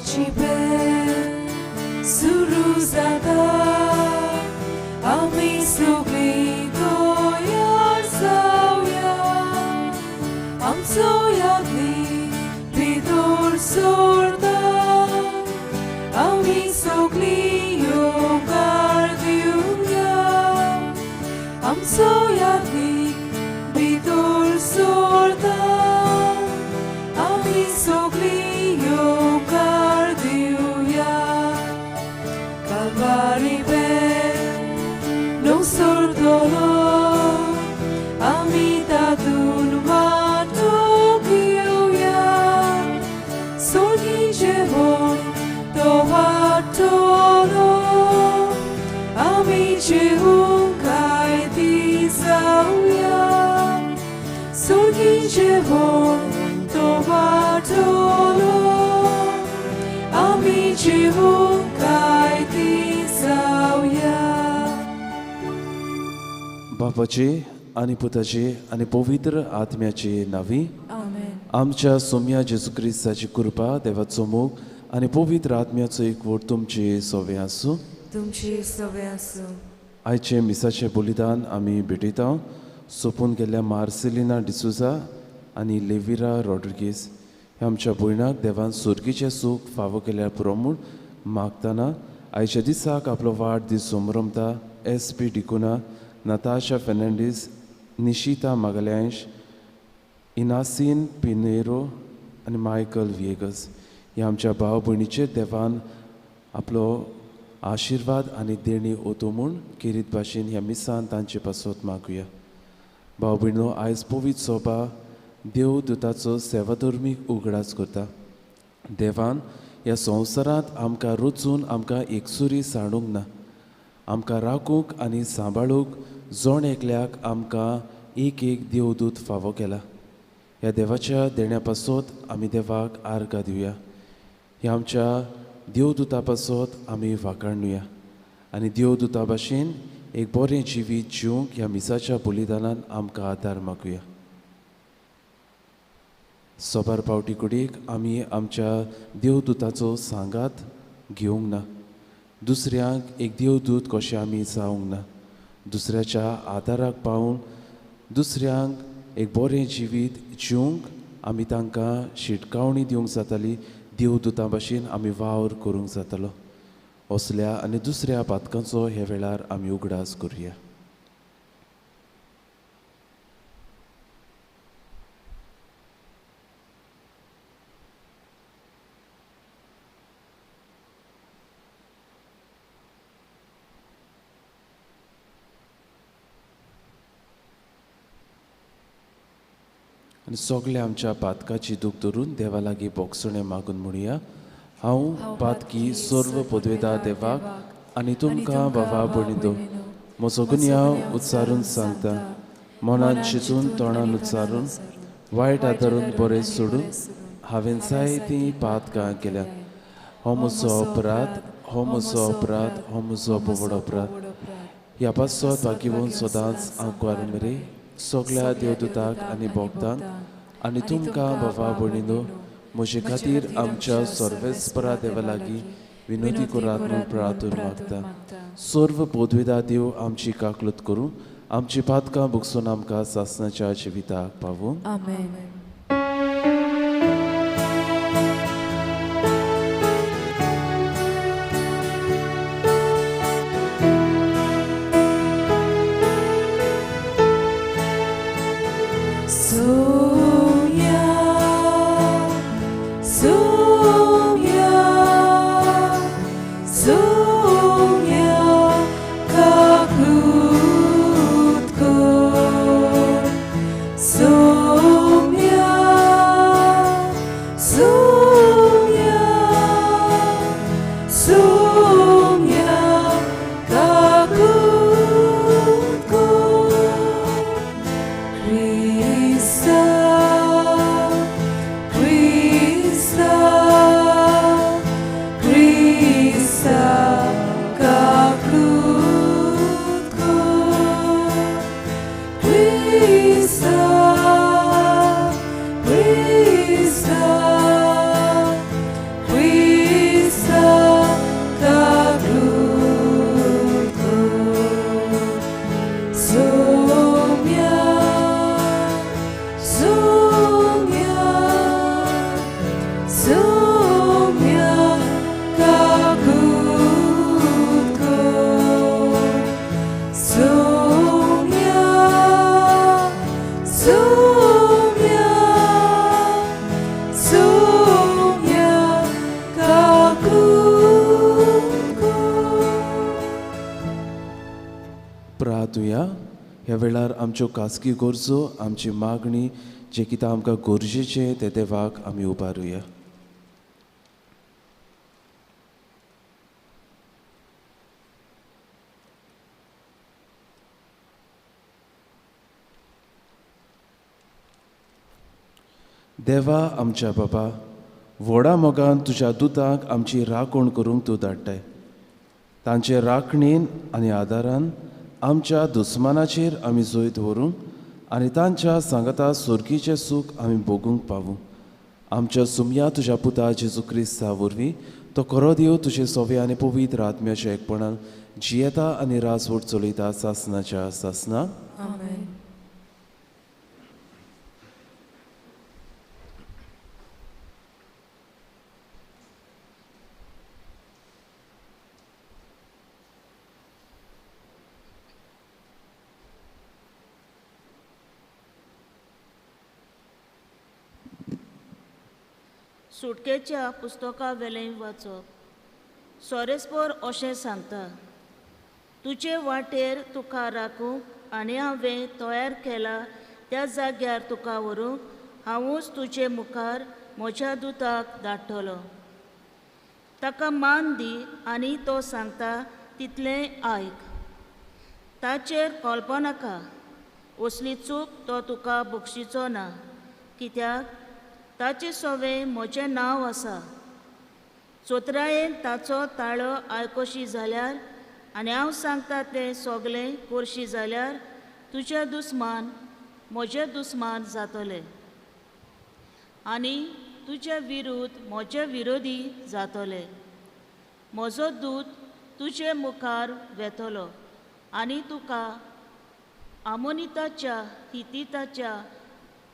आमची भेट सुरू जाता आमी सगळीं तयार जावया आमचो यादनी भितर सरता आमी सगळीं येवकार दिवया आमचो यादनीक भितर सरता आमी सगळीं येवकार दिवया Kalvari भेट न्हू सरतलो आमी तातूंत वांटो घेवया सोगी जेवण तो वांटलो आमी जेवूंक कायदी जावया सोगी जेवण तो वांटलो आमी जेवूंक कायदी जावया. बापाचे आनी पुताचे आनी पवित्र आत्म्याचे नांवी. आमेन. आमच्या सोम्या जेजू क्रिस्ताची कृपा, देवाचो मोग आनी पवित्र आत्म्याचो एकवट तुमचे सोवे आसूं. तुमची सवे आसूं. आयचें मिसाचें बलिदान आमी भेटयता सोंपून गेल्ल्या मार्सेलिना डिसोजा आनी लेविरा रॉड्रिगीस ह्या आमच्या भयणाक देवान सुर्गीचें सूख फावो केल्यार पुरो म्हूण मागतना, आयच्या दिसाक आपलो वाडदीस समरमता S P D'Cunha, Natasha Fernandes, Nishita Magalhaes, इनासीन पिनेरो आनी मायकल विएगस ह्या आमच्या भाव भयणीचेर देवान आपलो आशिर्वाद आनी देणी ओतूं म्हूण खेरीत भाशेन ह्या मिसान तांचे पासत मागुया. भाव भयणो, आयज पवित्र सोबा देवदूताचो सेवाधर्मीक उगडास करता. देवान ह्या संवसारांत आमकां रचून आमकां एकसुरी सांडूंक ना. आमकां राखूंक आनी सांबाळूंक जण एकल्याक आमकां एक एक देवदूत फावो केला. ह्या देवाच्या देण्या पासत आमी देवाक आर्गां दिवया. ह्या आमच्या देवदूता पासत आमी वाखाणुया आनी देवदूता भाशेन एक बरें जिवीत जिवंक ह्या मिसाच्या बलिदानान आमकां आदार मागुया. सोबार पावटी कुडीक आमी आमच्या देवदूताचो सांगात घेवंक ना. दुसऱ्यांक एक देवदूत कशें आमी जावंक ना. दुसऱ्याच्या आदाराक पावून दुसऱ्यांक एक बरें जिवीत जिवंक आमी तांकां शिटकावणी दिवंक जाताली. देवदूतां भाशेन आमी वावर करूंक जातालो. असल्या आनी दुसऱ्या पातकांचो ह्या वेळार आमी उगडास करुया. आनी सगळ्या आमच्या पातकाची दूख धरून देवा लागीं बोगसणें मागून म्हणुया. हांव पातकी सर्व पदवेदार देवाक आनी तुमकां बाबा भयणींनो म्हजो गुन्यांव उच्चारून सांगता. मनान चिंतून तोंडान उच्चारून वायट आदारून बरें सोडून हांवें जायतीं पातकां केल्या. हो म्हजो अपराध, हो म्हजो अपराध, हो म्हजो बोवड अपराध. ह्या पासत भाग्यवंत सदांच आंकवार मेरे सगळ्या देवदूताक आनी भक्तांक आनी तुमकां बाबा भयणींनो म्हजे खातीर आमच्या सर्वेस्परा देवा लागीं विनोदी करात म्हूण प्रार्थना मागता. सर्व पदवेदार देव आमची काकलूत करूं, आमची पातकां भोगसून आमकां सासणाच्या जिविताक पावूं. आमेन. Soumya, Soumya, Soumya, kaklut kor. Soumya, प्रातुया. ह्या वेळार आमच्यो खासगी गरजो, आमची मागणी, जें कितें आमकां गरजेचें तें देवाक आमी उबारुया. देवा आमच्या बाबा, व्हडा मोगान तुज्या दुतांक आमची राखण करूंक तूं धाडटाय. तांचे राखणेन आनी आदारान आमच्या दुस्मानाचेर आमी जैत व्हरूंक आनी तांच्या सांगाता सुर्गीचें सूख आमी भोगूंक पावूं. आमच्या सुमया तुज्या पुता जेजू क्रिस्ता वरवीं तो खरो देव तुजे सोवे आनी पवित्र आत्म्याच्या एकपणान जियेता आनी राजवट चलयता सासनाच्या सासना. आमेन. सुटकेच्या पुस्तका वेलें वाचप. सोरेस्पोर अशें सांगता, तुजे वाटेर तुका राखूंक आनी हांवें तयार केला त्या जाग्यार तुका व्हरूंक हांवूच तुजे मुखार म्हज्या दुताक धाडटलो. ताका मान दी आनी तो सांगता तितलें आयक. ताचेर कळपो नाका, असली चूक तो तुका बक्षिचो ना, कित्याक ताचे सोवे म्हजें नांव आसा. चोतरायेन ताचो ताळो आयकोशी जाल्यार आनी हांव सांगता तें सगलें करशी जाल्यार तुजे दुस्मान म्हजे दुस्मान जातले आनी तुजे विरुद्ध म्हजे विरोधी जातले. म्हजो दूत तुजे मुखार वेतलो आनी तुका आमोनिताच्या, हितिताच्या,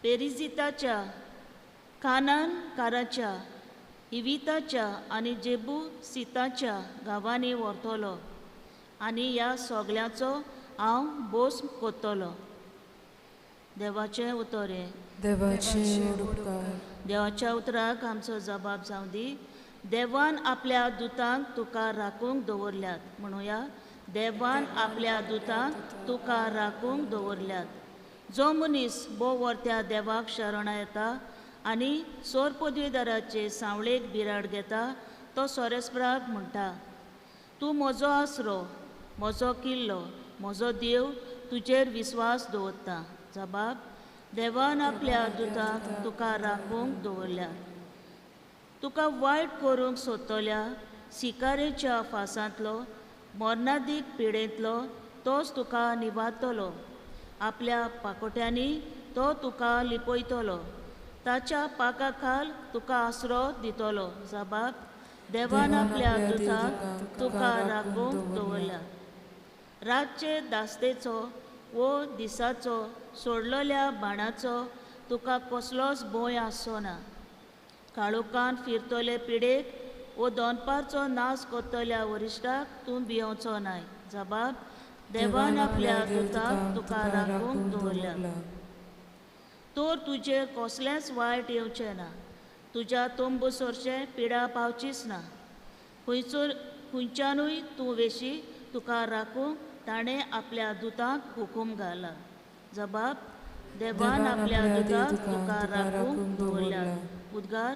पेरिजिताच्या, कानानकाराच्या, हिविताच्या आनी जेबू सिताच्या गांवांनी व्हरतलो आनी ह्या सगळ्यांचो हांव बोस कोत्तलो. देवाचें उतर हें. देवाचें उपकार. देवाच्या उतराक आमचो जबाब जावं दी. देवान आपल्या दुतांक तुका राखूंक दवरल्यात. म्हणुया, देवान आपल्या दुतांक तुका राखूंक दवरल्यात. जो मनीस बोवर्त्या देवाक शरणा येता आनी सोर पदवीदाराचे सांवळेक बिराड घेता तो सोरेस्पराक म्हणटा, तूं म्हजो आसरो, म्हजो किल्लो, म्हजो देव, तुजेर विस्वास दवरता. जबाब, देवान आपल्या दुतांक तुका राखूंक दवरल्यात. तुका वायट करूंक सोदतल्या शिकारेच्या फासांतलो, मरणादीक पिडेंतलो तोच तुका निवारतलो. आपल्या पाकोट्यांनी तो तुका लिपयतलो, ताच्या पाका खाल तुका आसरो दितलो. जबाब, देवान आपल्या दुतांक तुका राखूंक दवरल्यात. रातचे दास्तेचो वो दिसाचो सोडलेल्या बाणाचो तुका कसलोच भंय आसचो ना. काळोखान फिरतले पिडेक वो दनपारचो नाश करतल्या वरिश्ठाक तूं भियोवचो नाय. जबाब, देवान आपल्या दुतांक तुका राखूंक दवरल्यात. तर तुजेर कसलेंच वायट येवचें ना, तुज्या तंबू सरचें पिडा पावचीच ना. खंयच्यानूय तूं वेशी तुका राखूंक ताणें आपल्या दुतांक हुकूम घाला. जबाब, देवान आपल्या दुतांक तुका राखूंक दवरल्यात. उद्गार.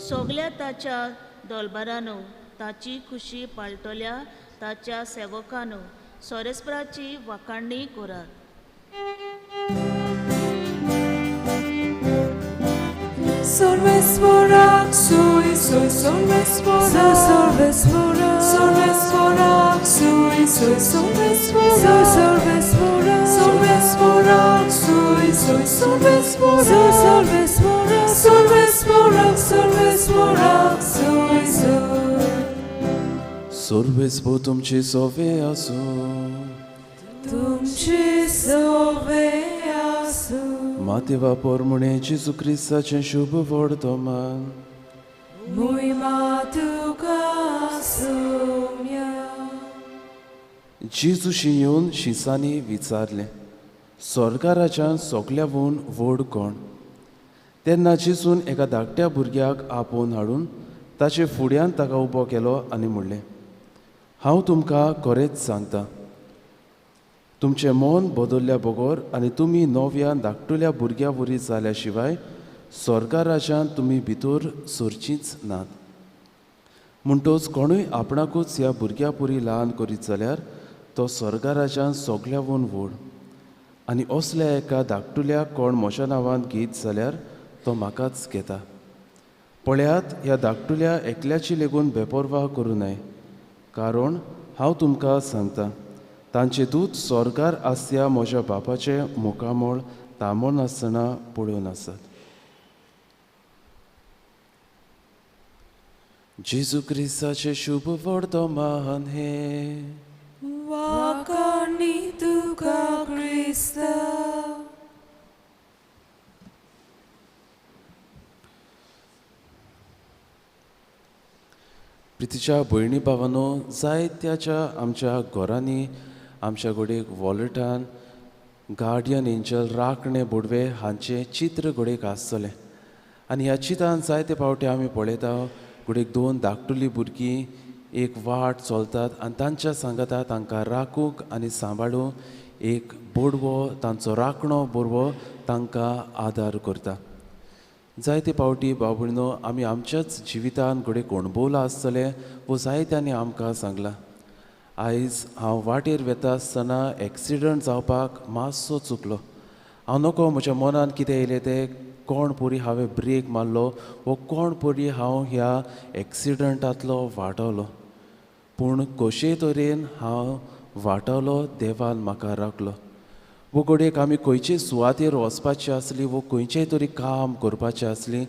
सगल्या ताच्या दलबारानो, ताची खुशी पाळटल्या ताच्या सेवकानो, सोरेस्पराची वाखाणणी करात. सर्वेस्पर तुमचे सोवे आसूं. तुमचे सोवे आसूं. माते वापर म्हणे जेजू क्रिस्ताचें शुभ वर्तमान. मोहिमा तुका सोम्या. जेजूशी येवन शिसांनी विचारलें, स्वर्गाराच्यान सगल्यावून व्हड कोण? तेन्ना जेजून एका धाकट्या भुरग्याक आपोवन हाडून ताचे फुड्यान ताका उबो केलो आनी म्हणलें, हांव तुमकां खरेंच सांगता, तुमचें मन बदल्ल्या बगर आनी तुमी नव्या धाकटुल्या भुरग्या वरी जाल्या शिवाय स्वर्गाराज्यांत तुमी भितर सरचींच नात. म्हणटच कोणूय आपणाकूच ह्या भुरग्या पुरी ल्हान करीत जाल्यार तो स्वर्गाराज्यांत सगल्यावून व्हड. आनी असल्या एका धाकटुल्या कोण म्हज्या नांवान घेत जाल्यार तो म्हाकाच घेता. पळयात, ह्या धाकटुल्या एकल्याची लेगून बेपर्वा करूं नये, कारण हांव तुमकां सांगता, तांचे दूत स्वर्गार आसया म्हज्या बापाचें मुखामळ तांबनासतना पळोवन आसात. जेजू क्रिस्ताचें शुभ वर्तमान हें. वाखाणी तुका क्रिस्ता. प्रितीच्या भयणी भावानो, जायत्याच्या आमच्या घरांनी आमच्या घडयेक वॉलेटान गार्डियन एंजल, राखणे बोडवे हांचें चित्र घडयेक आसतलें. आनी ह्या चित्रान जायते फावटी आमी पळयता, घडयेक दोन धाकटुलीं भुरगीं एक वाट चलतात आनी तांच्या सांगाता तांकां राखूंक आनी सांबाळूंक एक बोडवो, तांचो राखणो बोडवो तांकां आदार करता. जायते फावटी भाव भयणीनो, आमी आमच्याच जिवितान घडयेक अणभवलां आसतलें वो जायत्यांनी आमकां सांगलां. आयज हांव वाटेर वेता आसतना एक्सिडंट जावपाक मातसो चुकलो. हांव नको म्हज्या मनान कितें येयलें तें, कोण परी हांवें ब्रेक मारलो वो कोण परी हांव ह्या एक्सिडंटांतलो वाटवलो, पूण कशेय तरेन हांव वाटवलो, देवान म्हाका राखलो. वो घडयेक आमी खंयचे सुवातेर वचपाची आसली वो खंयचेय तरी काम करपाचें आसली,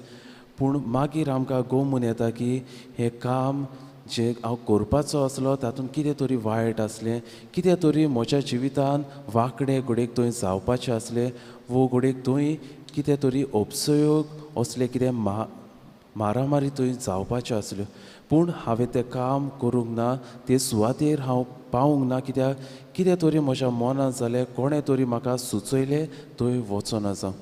पूण मागीर आमकां गोमून येता की हें काम जें हांव करपाचो आसलो तातूंत कितें तरी वायट आसलें, कितें तरी म्हज्या जिवितान वांकडें घडयेक थंय जावपाचें आसलें वो घडयेक थंय कितें तरी अपसयोग असलें कितें मारामारी थंय जावपाच्यो आसल्यो, पूण हांवें तें काम करूंक ना, ते सुवातेर हांव पावूंक ना, कित्याक कितें तरी म्हज्या मनांत जालें, कोणें तरी म्हाका सुचयलें थंय वचना जावं.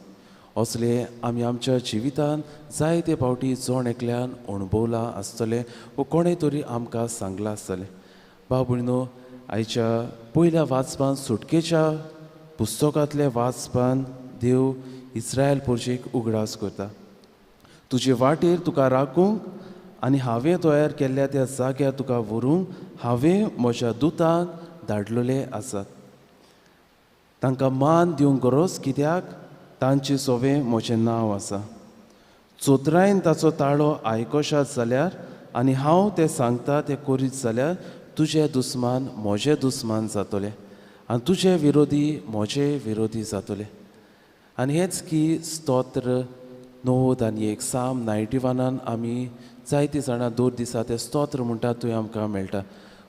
असलें आमी आमच्या जिवितान जायते फावटी जण एकल्यान अणभवलां आसतलें वो कोणें तरी आमकां सांगलां आसतलें. भाव भयणीनो, आयच्या पयल्या वाचपान सुटकेच्या पुस्तकांतल्या वाचपान देव इस्रायल पोरशेक उगडास करता, तुजे वाटेर तुका राखूंक आनी हांवें तयार केल्ल्या त्या जाग्यार तुका व्हरूंक हांवें म्हज्या दुतांक धाडलेले आसात. तांकां मान दिवंक गरज, कित्याक तांचे सोवें म्हजें नांव आसा. चोत्रायन ताचो ताळो आयकोशात जाल्यार आनी हांव तें सांगता तें करीत जाल्यार तुजे दुस्मान म्हजे दुस्मान जातले आनी तुजे विरोधी म्हजे विरोधी जातले. आनी हेंच की स्तोत्र 91 साम 91 आमी जायतीं जाणां दर दिसा तें स्तोत्र म्हणटा थंय आमकां मेळटा.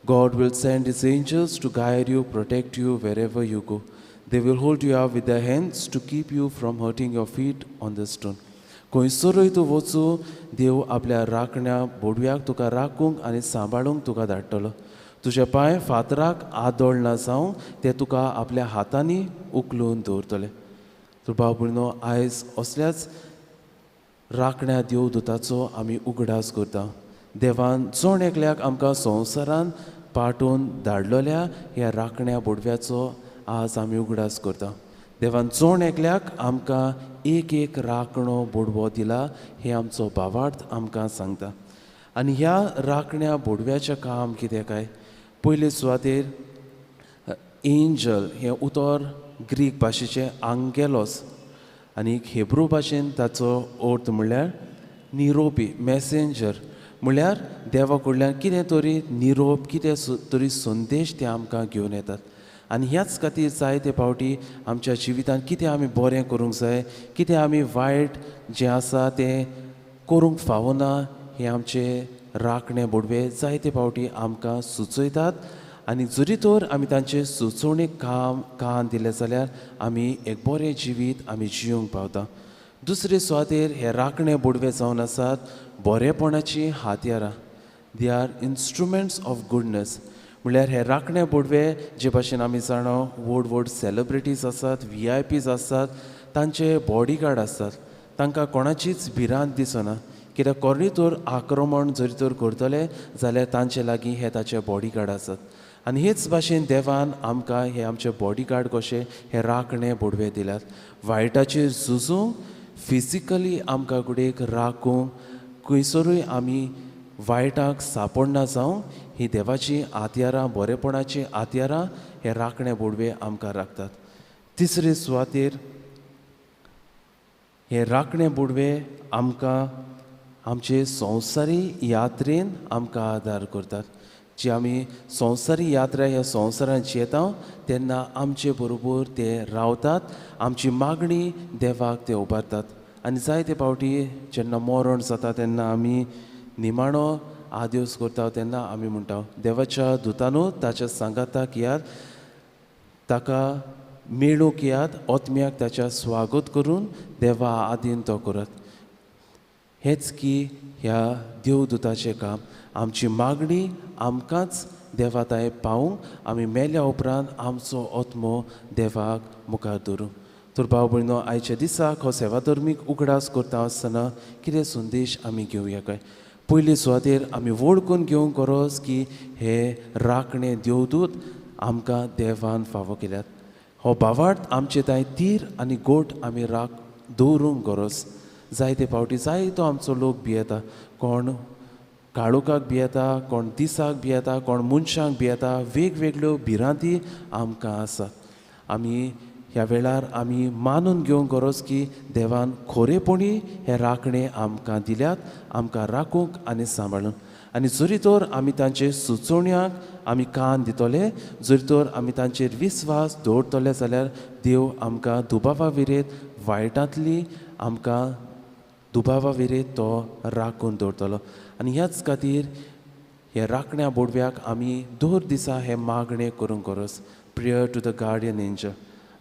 God will send his angels to guide you, protect you wherever you go. They will hold you up with their hands to keep you from hurting your feet on the stone. खंयसरूय तूं वचूं, देव आपल्या राखण्या बोडव्याक तुका राखूंक आनी सांबाळूंक तुका धाडटलो. तुजे पांय फातराक आदळ ना जावं ते तुका आपल्या हातांनी उखलून दवरतले. तर भाव भयणीनो, आयज असल्याच राखण्या देवदूताचो आमी उगडास करता. देवान जण एकल्याक आमकां संवसारान पाठोवन धाडलेल्या ह्या राखण्या बोडव्याचो आज आमी उगडास करता. देवान जण एकल्याक आमकां एक एक राखणो बोडवो दिला हें आमचो भावार्थ आमकां सांगता. आनी ह्या राखण्या बोडव्याचें काम कितें काय, पयले सुवातेर एंजल हें उतर ग्रीक भाशेचें आंगेलोस आनी हेब्रू भाशेन ताचो अर्थ म्हणल्यार निरोपी, मॅसेंजर, म्हणल्यार देवा कडल्यान कितें तरी निरोप, कितें तरी संदेश ते आमकां घेवन येतात. आनी ह्याच खातीर जायते फावटी आमच्या जिवितांत कितें आमी बरें करूंक जाय, कितें आमी वायट जें आसा तें करूंक फावना, हें आमचे राखणे बोडवे जायते फावटी आमकां सुचयतात आनी जरी तर आमी तांचे सुचोवणेक काम कान दिलें जाल्यार आमी एक बरें जिवीत आमी जिवंक पावता. दुसरे सुवातेर हे राखणे बोडवे जावन आसात बरेपणाची हातयारां. They are instruments of goodness. म्हणल्यार हे राखणे बोडवे जे भाशेन आमी जाणा व्हड व्हड सेलिब्रिटीज आसात, व्ही I Ps आसात, तांचे बॉडीगार्ड आसतात, तांकां कोणाचीच भिरांत दिसना. कित्याक कोणूय तर आक्रमण जरी तर करतले जाल्यार तांचे लागीं हे ताचे बॉडीगार्ड आसात. आनी हेच भाशेन देवान आमकां हे आमचे बॉडीगार्ड कशे हे राखणे बोडवे दिल्यात. वायटाचेर झुजूंक फिजिकली आमकां गुडेक राखूंक खंयसरूय आमी वायटाक सापडना जावं ही देवाची आत्यारां, बरेपणाची आत्यारां हे राखणे बोडवे आमकां राखतात. तिसरे सुवातेर हे राखणे बोडवे आमकां आमचे संवसारी यात्रेन आमकां आदार करतात. जी आमी संवसारी यात्रा ह्या संवसारांत जियेता तेन्ना आमचे बरोबर ते रावतात, आमची मागणी देवाक ते उबारतात. आनी जायते फावटी जेन्ना मरण जाता तेन्ना आमी निमाणो आदेस करता तेन्ना आमी म्हणटा देवाच्या दुतानू ताच्या सांगाताक याद, ताका मेळूंक याद, ओत्म्याक ताच्या स्वागत करून देवा आदीन तो करात. हेच की ह्या देवदूताचें काम. आमची मागणी आमकांच देवा तांय पावूंक, आमी मेल्या उपरांत आमचो आत्मो देवाक मुखार दवरूं. तर भाव भयणो, आयच्या दिसाक हो सेवाधर्मीक उगडास करता आसतना कितें संदेश आमी घेवया काय? पयले सुवातेर आमी वळखून घेवंक गरज की हे राखणे देवदूत आमकां देवान फावो केल्यात. हो भावार्थ आमचे तांय तीर आनी गोट आमी राख दवरूंक गरज. जायते फावटी जायतो आमचो लोक भियेता, कोण काळोखाक भियेता, कोण दिसाक भियेता, कोण मनशांक भियेता. वेगवेगळ्यो भिरांती आमकां आसात. आमी ह्या वेळार आमी मानून घेवंक गरज की देवान खोरेपणी हे राखणे आमकां दिल्यात, आमकां राखूंक आनी सांबाळूंक. आनी जरी तर आमी तांचे सुचोवण्यांक आमी कान दितले, जरी तर आमी तांचेर विस्वास दवरतले जाल्यार देव आमकां दुबावा विरेत वायटांतली आमकां दुबावा विरेत तो राखून दवरतलो. आनी ह्याच खातीर हे राखण्या बोडव्याक आमी दर दिसा हे मागणें करूंक गरज. Prayer to the guardian angel.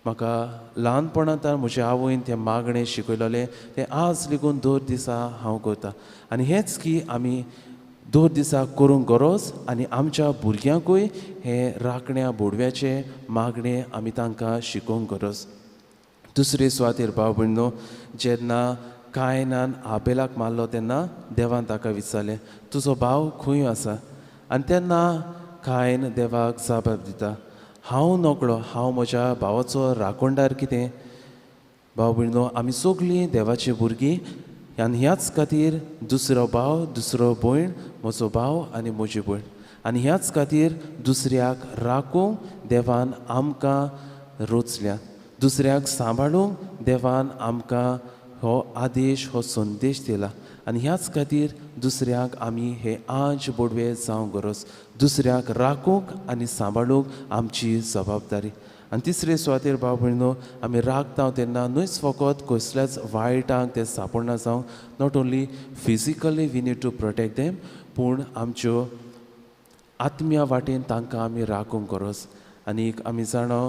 म्हाका ल्हानपणांत म्हज्या आवयन तें मागणें शिकयलें, तें आज लेगून दर दिसा हांव करता. आनी हेंच की आमी दर दिसा करूंक गरज आनी आमच्या भुरग्यांकूय हे राखण्या बोडव्याचें मागणें आमी तांकां शिकोवंक गरज. दुसरे सुवातेर भाव भयणो, जेन्ना कायनान आबेलाक मारलो तेन्ना देवान ताका विचारलें तुजो भाव खंय आसा? आनी तेन्ना कायन देवाक जाप दिता, हांव नकळो, हांव म्हज्या भावाचो राखणदार कितें? भाव भयणो, आमी सगळीं देवाची भुरगीं आनी ह्याच खातीर दुसरो भाव, दुसरो भयण, म्हजो भाव आनी म्हजी भयण. आनी ह्याच खातीर दुसऱ्याक राखूंक देवान आमकां रोचल्या, दुसऱ्याक सांबाळूंक देवान आमकां हो आदेश, हो संदेश दिला. आनी ह्याच खातीर दुसऱ्याक आमी हे आंज बोडवे जावंक गरज, दुसऱ्याक राखूंक आनी सांबाळूंक आमची जबाबदारी. आनी तिसरे सुवातेर भाव भयणो, आमी राखता तेन्ना न्हयच फकत कसल्याच वायटांक ते सापडना जावं, not only physically we need to protect them, पूण आमच्यो आत्म्या वाटेन तांकां आमी राखूंक गरज. आनी आमी जाणा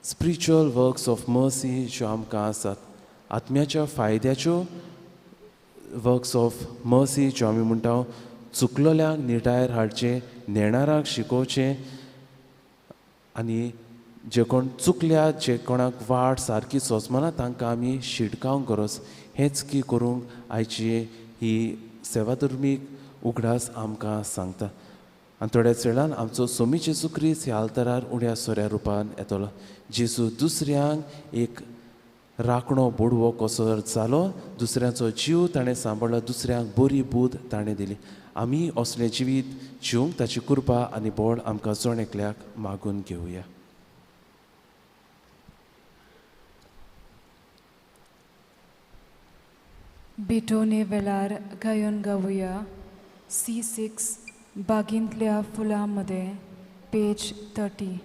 स्पिरिच्युअल वर्क्स ऑफ मर्सी ज्यो आमकां आसात, आत्म्याच्या फायद्याच्यो वर्क्स ऑफ मर्सी ज्यो आमी म्हणटा, चुकलोल्यांक निटायर हाडचें, नेणारांक शिकोवचें, आनी जे कोण चुकल्या, जे कोणाक वाट सारकी सोंसमना तांकां आमी शिटकावंक गरज. हेंच की करूंक आयची ही सेवाधर्मीक उगडास आमकां सांगता. आनी थोड्याच वेळान आमचो सोमी जेजू क्रिस्त ह्या आल्तारार उण्या सोऱ्या रुपान येतलो. जेजू दुसऱ्यांक एक राखणो बोडवो कसो जालो, दुसऱ्यांचो जीव ताणें सांबाळ्ळो, दुसऱ्यांक बरी बूद ताणें दिली. आमी असलें जिवीत जिवंक ताची कृपा आनी बळ आमकां जण एकल्याक मागून घेवया. भेटोवणे वेळार गायन गावया C6 बागींतल्या फुलां मदें पेज 30.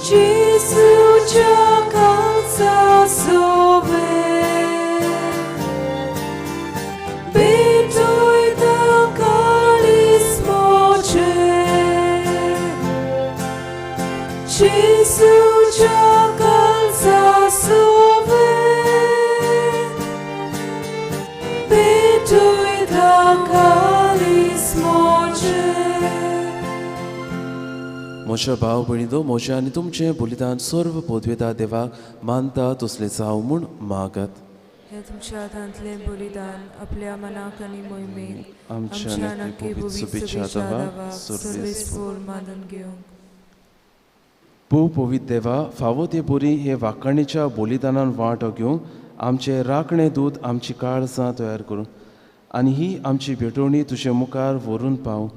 जेजूच्या काळजा सोवे भेटयता काळीज म्हजें जेजूच्या काळजा सोवे भेटयता काळीज म्हजें. म्हज्या भाव भयणींनो, म्हजें आनी तुमचें बलिदान सर्व पदवेता देवाक मानता तसलें जावं म्हूण मागात. हे तुमच्या हातांतलें बलिदान आपल्या मनाक आनी मोहिमेक आमच्या नक्की पवित्र शुभेच्छा देवाक सर्वेस्पोर मानून घेवंक. पो पवित्र देवा, फावो ते बरी हे वाखाणीच्या बलिदानान वांटो घेवंक आमचें राखणे दूत आमची काळजां तयार करूं आनी ही आमची भेटवणी तुजे मुखार व्हरून पावूं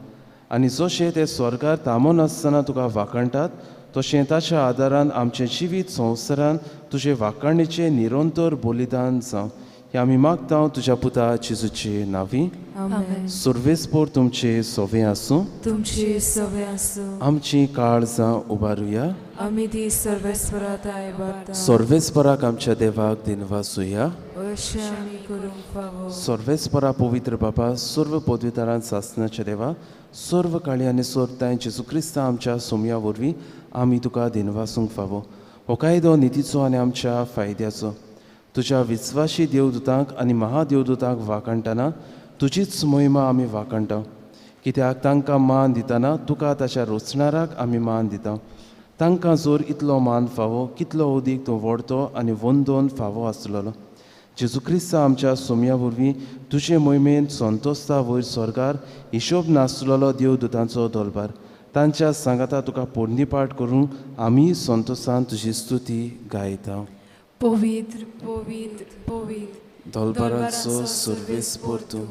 आनी जशें ते स्वर्गार थांबोन आसतना तुका वाखाणटात तशें ताच्या आदारान आमचें जिवीत संवसारान तुजे वाखाणीचें निरंतर बलिदान जावं. हें आमी मागता तुज्या पुता जेजूचे नांवी. आमेन. सर्वेस्पोर तुमचे सोवे आसूं. तुमची सवे आसूं. आमची काळजां उबारुया. आमी ती सर्वेस्वरात आयबारता. सर्वेस्पराक आमच्या देवाक दिनवासुया. अशें आमी करूंक फावो. सर्वेस्परा पवित्र बाबा, सर्व पदवीदारान सासनाच्या देवा, सर्व काळी आनी सर्व जेजू क्रिस्ता आमच्या सोमया वरवीं आमी तुका दिनवासूंक फावो. हो कायदो नितीचो आनी आमच्या फायद्याचो. तुज्या विस्वाशी देवदूतांक आनी महादेवदूतांक वाखाणटना तुजीच मोहिमा आमी वाखाणटा, कित्याक तांकां मान दितना तुका ताच्या रोचणाराक आमी मान दिता. तांकां जर इतलो मान फावो, कितलो अदीक तूं व्हडतो आनी वंदोन फावो आसलेलो. जेजू क्रिस्ता आमच्या सोमया वरवीं तुजे मोहिमेन संतोस्ता वयर स्वर्गार हिशोब नासलेलो देवदूतांचो दलबार तांच्या सांगाता तुका पोरणीपाठ करूंक आमी संतोसान तुजी स्तुती गायता. पवित्र पवित्र पवित्र दलबाराचो सर्वेस्पोर तूं,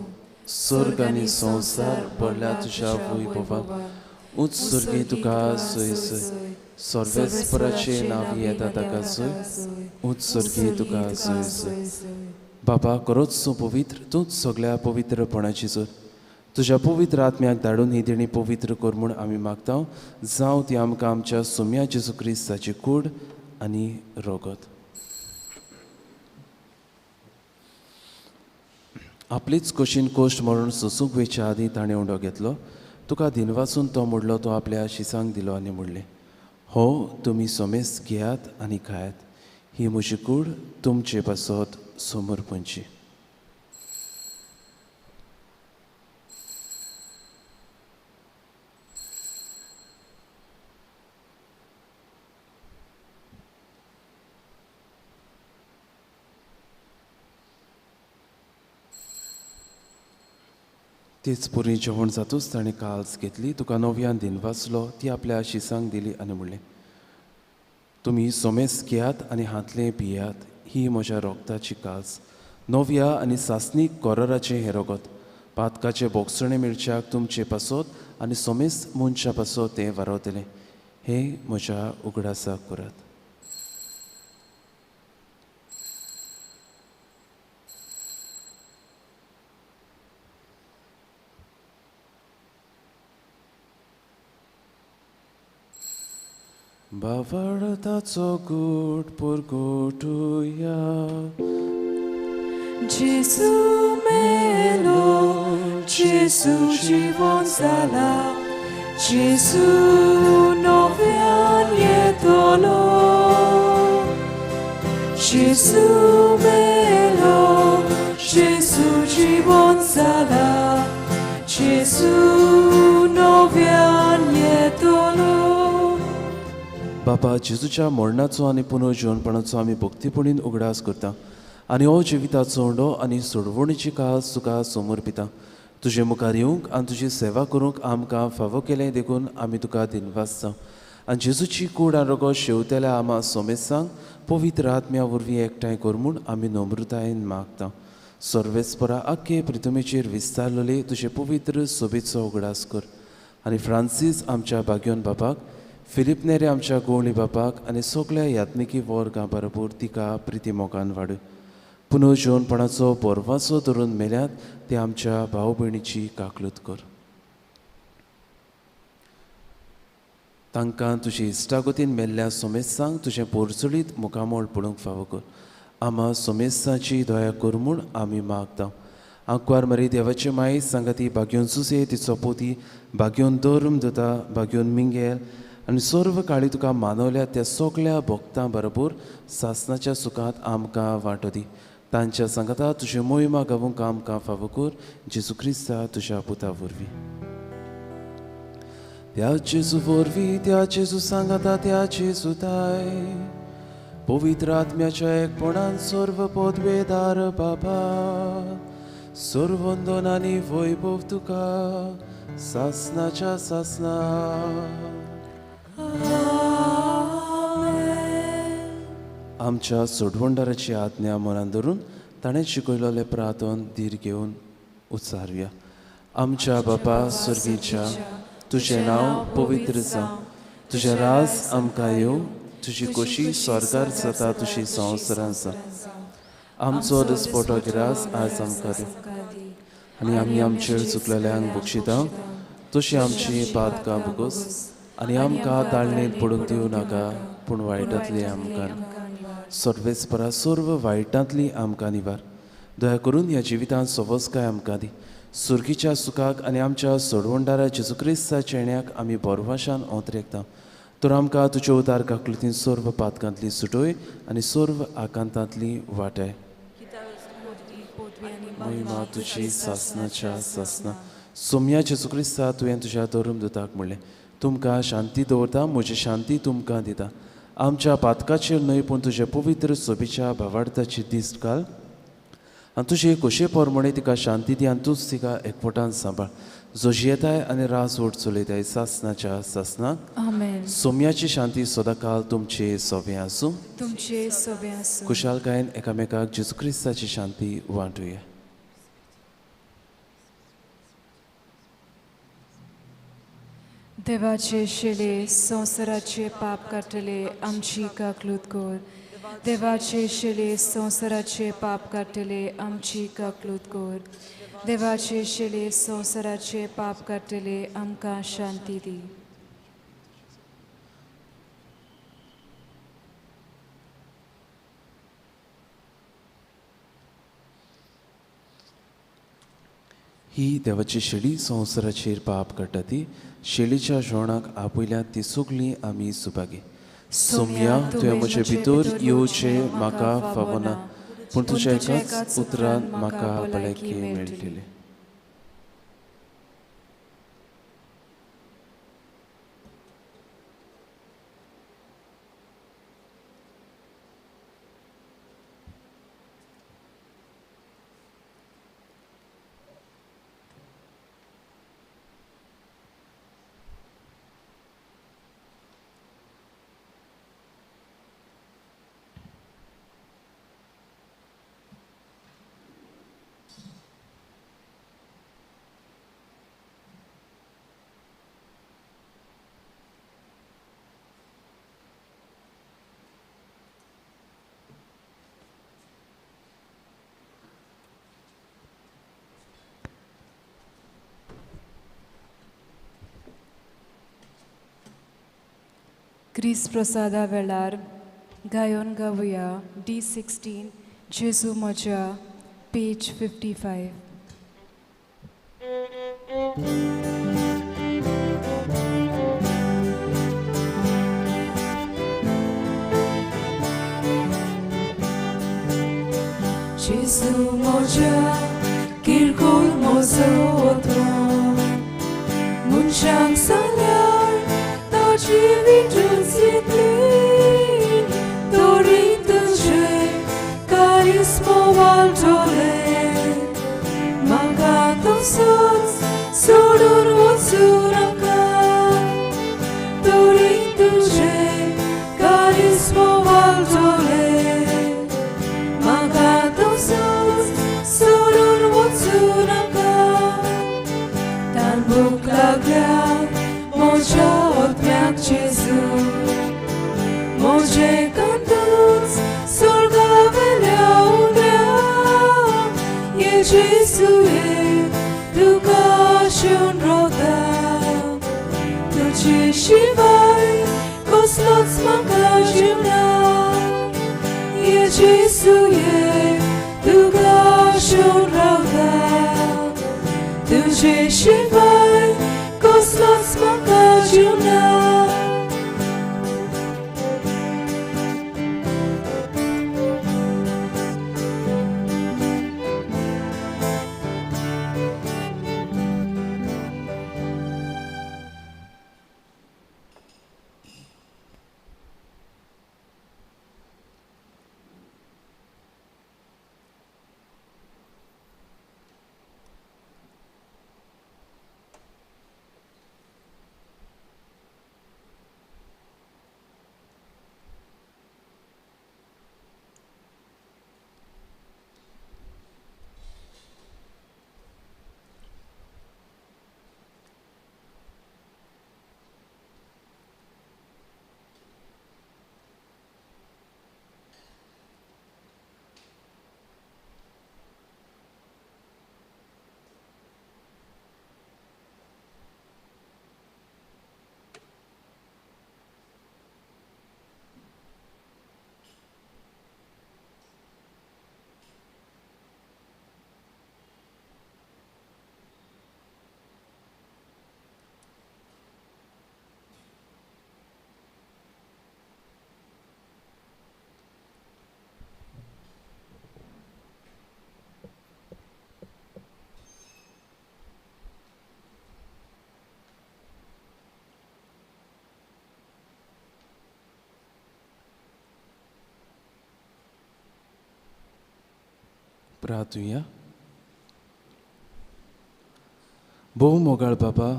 स्वर्ग आनी संवसार भरल्या तुज्या वैभवान. उंच स्वर्गी तुका सोय सोय, सर्वेस्पराचे नांव येता ताका सोय, उंच स्वर्गी तुका सोय सोय. बाबा, खरोच तूं पवित्र, तूंच सगळ्या पवित्रपणाची जोर. तुज्या पवित्र आत्म्याक धाडून ही देणी पवित्र कर म्हूण आमी मागता. जावं ती आमकां आमच्या सोम्या जेजू क्रिस्ताची कूड आनी रगत. आपलीच कशीन कोश्ट मरण सोसूंक वयच्या आदीं ताणें उंडो घेतलो. तुका दिनवासून तो मोडलो, तो आपल्या शिसांक दिलो आनी म्हणलें, हो तुमी सोमेस घेयात आनी खायात, ही म्हजी कूड तुमचे पासत समर्पणची. तेच पुरी जेवण जातूच ताणें काल्स घेतली, तुका नव्यान दिनवासलो, ती आपल्या शिसांक दिली आनी म्हणलें, तुमी सोमेस घेयात आनी हांतलें पियात, ही म्हज्या रोगताची काल्स, नव्या आनी सासणीक कोरराचें हें रगत, पातकाचें बोगसणें मेळच्याक तुमचे पासत आनी सोमेस मनशा पासत तें वारवतलें. हें म्हज्या उगडासाक करात. बावडताचो गूट पुरगोटुया. जेजू मेलो, जेजू जिवन जाला, जेजू नव्यान येतलो. जेजू मेलो, जेजू जिवन जाला, जेजू नव्यान येतलो. बाबा, जेजूच्या मरणाचो आनी पुनर्जीवनपणाचो आमी भक्तीपणीन उगडास करता आनी हो जिविताचो उंडो आनी सोडवणीची कास तुका समर्पिता. तुजे मुखार येवंक आनी तुजी सेवा करूंक आमकां फावो केलें देखून आमी तुका दिनवासता. आनी जेजूची कूड आनी रगत शेवतेल्या आमा सोमेसांक पवित्र आत्म्या वरवीं एकठांय कर म्हूण आमी नम्रतायेन मागता. सर्वेस्परा आख्खे प्रितमेचेर विस्तारलेले तुजे पवित्र सोबेचो उगडास कर आनी फ्रांसीस आमच्या भाग्योन बापाक, फिलीप नेरे आमच्या गोवळी बापाक आनी सगळ्या यात्मिकी वर्गां बरोबर तिका प्रिती मोगान वाडय. पुनर्जीवनपणाचो बोरवाचो धरून मेल्यात ते आमच्या भाव भयणीची काकलूत कर. तांकां तुजे इश्टागतीन मेल्ल्या सोमेस्तांक तुजें पोरचुलीत मुखामोळ पळोवंक फावो कर. आमा सोमेस्ताची दया कर म्हूण आमी मागता. आंकवार मरी देवाचे माई सांगाती भाग्योन सुसे तिचो पोती भाग्योन धर्म दिता भाग्योन मिंगेल आनी सर्व काळी तुका मानवल्या त्या सगल्या भक्तां बरोबर सासनाच्या सुखांत आमकां वांटो दी. तांच्या सांगाता तुजे मोहिमा गावूंक आमकां फावो कर जेजू क्रिस्ता तुज्या पुता वरवीं. त्या जेजू वरवीं त्या जेजू सांगाता त्या जेजू ताय पवित्र आत्म्याच्या एकपणान सर्व पदवेदार बाबा सर्वंदन आनी वैभव तुका सासनाच्या सासना. आमच्या सोडवणदाराची आज्ञा मनान धरून ताणें शिकयलेलें प्रार्थन धीर घेवन उच्चारुया. आमच्या बापा स्वर्गीच्या, तुजें नांव पवित्र जावं, तुजें राज आमकां येवं, तुजी खोशी स्वर्गार जाता तुजी संवसारांत जावं. आमचो दिसपटो गिरास आज आमकां दी आनी आमी आमचेर चुकलेल्यांक बक्षिता तशी आमची पातकां भोगोस आनी आमकां ताळणेंत पडूंक दिवं नाका पूण वायटांतली आमकां सर्वेस्परा सर्व वायटांतली आमकां निवार. दया करून ह्या जिवितांत सवसकाय आमकां दी. सुर्गीच्या सुखाक आनी आमच्या सोडवणदारा जेजू क्रिस्ताच्या येण्याक आमी बोरवाशान ओंतरेकता. तर आमकां तुज्या उदार काकलुतीन सर्व पातकांतली सुटोय आनी सर्व आकांतांतली वाटाय. महिमा तुजी सासनाच्या सासना. सोम्या जेजू क्रिस्ता तुवें तुज्या धर्म दुताक म्हणलें, तुमकां शांती दवरता, म्हजी शांती तुमकां दिता. आमच्या पातकाचेर न्हय पूण तुजे पवित्र सोबीच्या भावार्थाची दीस घाल आनी तुजे खोशे प्रमाणे तिका शांती दी आनी तूंच तिका एकवटान सांबाळ. जो जियेताय आनी रास ओट चलयताय सासनाच्या सासनाक. सोम्याची शांती सदांकाल तुमचे सोबें आसूं. तुमचे सोबें आसूं. खुशालकायेन एकामेकाक जेजू क्रिस्ताची शांती वांटुया. देवाचे शेले संवसाराचे पाप काडटले आमची काकलूत कर. देवाचे शेले संवसाराचे पाप काडटले आमची काकलूत कर. देवाचे शेले संवसाराचे पाप काडटले आमकां शांती दी. ही देवाची शेळी संवसाराचेर पाप काडटा ती शेळीच्या जेवणाक आपयल्या ती सगळीं आमी सुभागी. सोम्या तुवें म्हजे भितर येवचें म्हाका फावना पूण तुज्या एकाच उतरान म्हाका भलायकी मेळटली. क्रिस्त प्रसादा वेळार गायोन गावया D16 जेजू म्हज्या, पेज 55. जेजू म्हज्या किरकोळ म्हजो आत्मो मनशांक जाल्यार तो जिवीत सोडून वचूं नाका तरी तुजें कारिस्मो वाडटलें म्हाका तसोच सोडून वचूं नाका. तान भूक लागल्या म्हज्या आत्म्याक जेजू म्हजें कांतूच स्वर्गा वेल्या उरल्या ये जेजू ये तुका आशेवन रावता तुजे शिवाय कसलोच म्हाका जीव ना ये जेसू ये तुका आशेवन रावता तुजे शिवाय कसलोच म्हाका जीव ना. प्रार्थुया. भोव मोगाळ बाबा,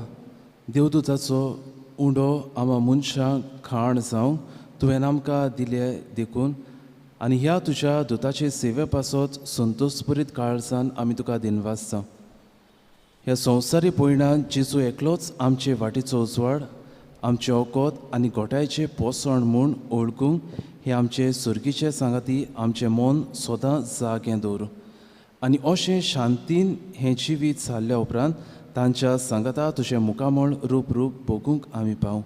देवदूताचो उंडो आमा मनशांक खाण जावं तुवें आमकां दिले देखून आनी ह्या तुज्या दुताचे सेवे पासत संतोषभरीत काळजान आमी तुका दिनवास जावं. ह्या संवसारी पयणान जेजू एकलोच आमचे वाटेचो उजवाड, आमचे ओकोत आनी गोठायचे पोसण म्हूण ओळखूंक हे आमचे सुर्गीचे सांगाती आमचें मन सदां जागें दवरूं आनी अशें शांतीन हें जिवीत सारल्या उपरांत तांच्या सांगाता तुजें मुखामळ रूप रूप भोगूंक आमी पावूं.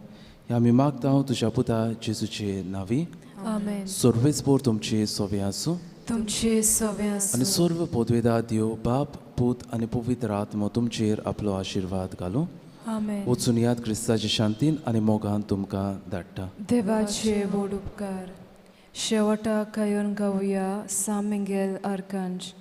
हें आमी मागता तुज्या पुता जेजूचे नांवी. आमेन. सर्वेस्पोर तुमचे सोवे आसूं. तुमचे सोवे आसूं. आनी सर्व पदवेदा देव बाप पूत आनी पवित्र आत्मो तुमचेर आपलो आशिर्वाद घालूं. आमेन. वचून याद क्रिस्ताचे शांतीन आनी मोगान तुमकां धाडटा. देवाचे व्हड उपकार. शेवटाक गावन गावया सा मिंगेल आर्कांज.